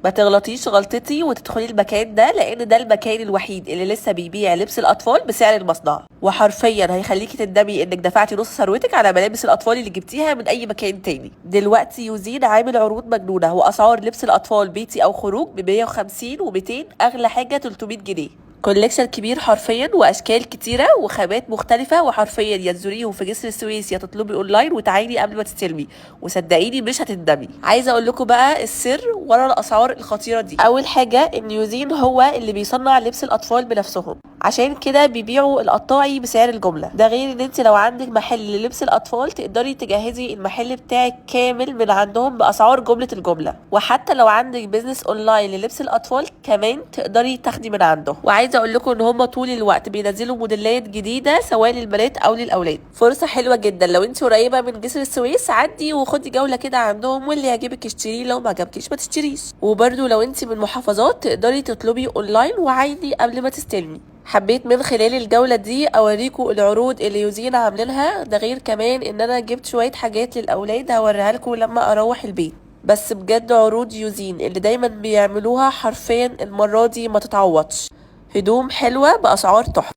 ما تغلطيش غلطتي وتدخلي المكان ده، لان ده المكان الوحيد اللي لسه بيبيع لبس الاطفال بسعر المصنع، وحرفيا هيخليكي تندمي انك دفعتي نص ثروتك على ملابس الاطفال اللي جبتيها من اي مكان تاني. دلوقتي يوزين عامل عروض مجنونة، واسعار لبس الاطفال بيتي او خروج ب 150 و200، اغلى حاجة 300 جنيه. collection كبير حرفيا، واشكال كتيرة وخامات مختلفة، وحرفيا يا تزوريهم في جسر السويس يا تطلبي اونلاين وتعايني قبل ما تستلمي، وصدقيني مش هتندمي. عايزه اقول لكم بقى السر ورا الاسعار الخطيرة دي. اول حاجة ان يوزين هو اللي بيصنع لبس الاطفال بنفسهم، عشان كده بيبيعوا القطاعي بسعر الجملة. ده غير ان انت لو عندك محل للبس الاطفال تقدري تجهزي المحل بتاعك كامل من عندهم باسعار جملة الجملة، وحتى لو عندك business online للبس الاطفال كمان تقدري تاخدي من عندهم. وعايزه اقول لكم ان هم طول الوقت بينزلوا موديلات جديدة سواء للبنات او للاولاد. فرصة حلوة جدا لو انت قريبه من جسر السويس، عدي وخدي جولة كده عندهم، واللي يعجبك اشتريه، لو ما عجبكيش ما تشتريش. وبرده لو انت من محافظات تقدري تطلبي اونلاين وعايني قبل ما تستلمي. حبيت من خلال الجولة دي اوريكم العروض اللي يوزين عاملينها، ده غير كمان ان انا جبت شوية حاجات للاولاد هوريها لكم لما اروح البيت. بس بجد عروض يوزين اللي دايما بيعملوها حرفيا المرة دي ما تتعوضش، هدوم حلوة بأسعار تحفة.